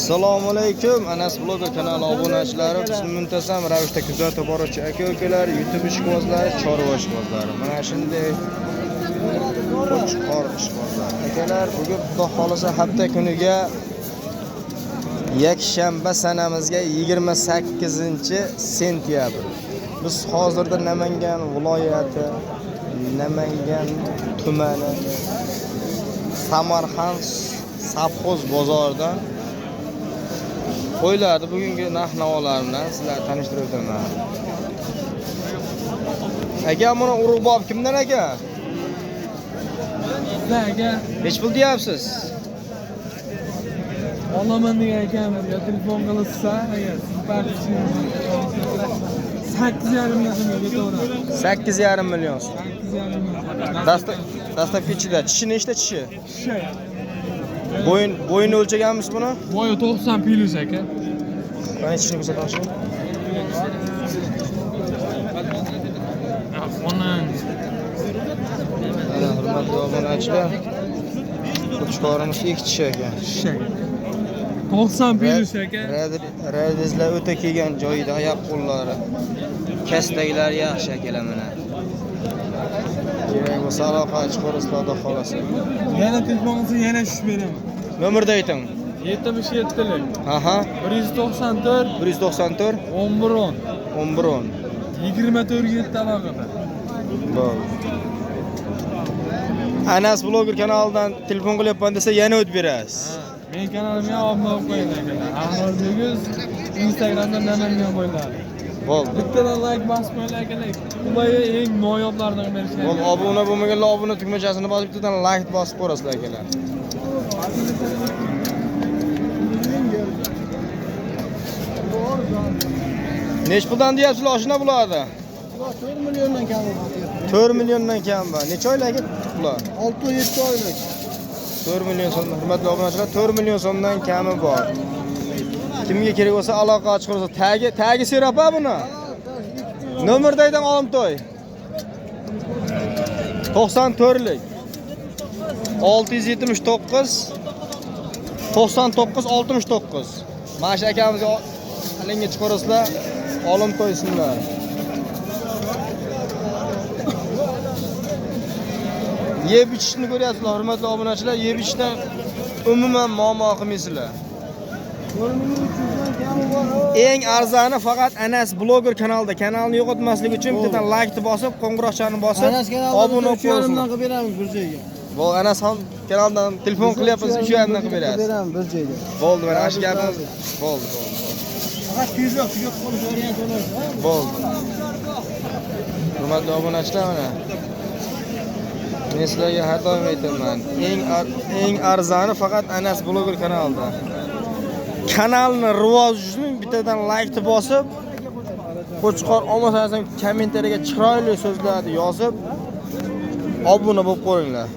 Assalomu alaykum Anas Bloger kanali obunachilari, bizni muntazam ravishda kuzatib boruvchi aka-ukalar, YouTube ishqibozlari, chorva ishqibozlari. Mana shunday qo'chqor ishqibozlari. Akalar, bugun Xudo xolasa hafta kuniga yakshanba sanamizga 28 sentyabr. Biz hozirda Namangan viloyati, Namangan tumani, Samarqand sovxoz bozoridan qo'ylarni bugungi narx navolari bilan sizlarni tanishtirib o'taman. Aka, buni urug'bob kimdan aka? Aka. Nech pul deyapsiz? Olaman degan ekanmiz, yo telefon qilsa, agar 8,5 million so'mga ketaveradi. 8,5 million so'm. 8,5 million. Dastlabki ichida tishi nechta tishi? Tishi. Bo'yini o'lchaganmiz buni? Bo'yi 90 plus, aka. Qani, tishini ko'rsatmoqchi. Onang. Mana, hurmatli obunachilar, qo'chqorimiz ikki tishi ekan. Tishi. 90 plus, aka. Radizlar o'ta kelgan joyida, oyoq qo'llari. Kastaklari yaxshi akalar mana. Kerak bo'lsa aloqa chiqarasizlar, Xudo xolasa. Yana telefon qilsa, yana tushib beraman. Nomerni ayting. 77lik. Aha. 194. 194. 11 10. 11 10. 24 7 aloqada. Bo'ldi. Anas Bloger kanalidan telefon qilyapman desa, yana o't berasiz. Men kanalimga obuna bo'lib qo'ying, akalar. Ahror Beguz Instagramda Namangan qo'yiladi. Bo'ldi. Bittadan like bosib qo'yinglar, akalar. Ularga eng noyoblardan berishgan. Bo'ldi, obuna bo'lmaganlar obuna tugmachasini bosib, bittadan like bosib qo'yasizlar, akalar. Nech puldan deyapsizlar, oshna bularni? 4 milliondan kam. 4 milliondan kam bor. Necha oylik bular? 6-7 oylik. 4 million so'm, hurmatli obunachilar, 4 million so'mdan kami bor. Kimga kerak bo'lsa aloqa chiqarsa, tagi serapa buni. Nomerda aytang, Olimtoy. 94lik. 679 99 69. Mana shu akamizga alinga chiqarasizlar, Olimtoy ismlari. Yeb ichishni ko'ryapsizlar, hurmatli obunachilar, yeb ichishdan umuman muammo qilmaysizlar. 4 million 300dan kami bor. Eng arzoni faqat Anas Bloger kanalida. Kanalni yo'qotmaslik uchun bittadan like bosib, qo'ng'iroqchani bosib, Anas kanalida obuna bo'lib 3,5dan qo'yasizlar. qilib beramiz bir joyga. Bo'ldi, Anas ham kanaldan telefon qilyapmiz, 3,5dan qilib berasiz. Beramiz bir joyga. Bo'ldi, mana shu gapimiz. Bo'ldi, bo'ldi, bo'ldi. Faqat tezroq tugab qolish variant bo'ladi. Bo'ldi. Hurmatli obunachilar, mana. Men sizlarga har doim aytaman, eng arzoni faqat Anas Bloger kanalida. Kanalni rivoji uchun bittadan like bosib, qo'chqor olmasangiz ham kommentariyaga chiroyli so'zlarni yozib, obuna bo'lib qo'yinglar.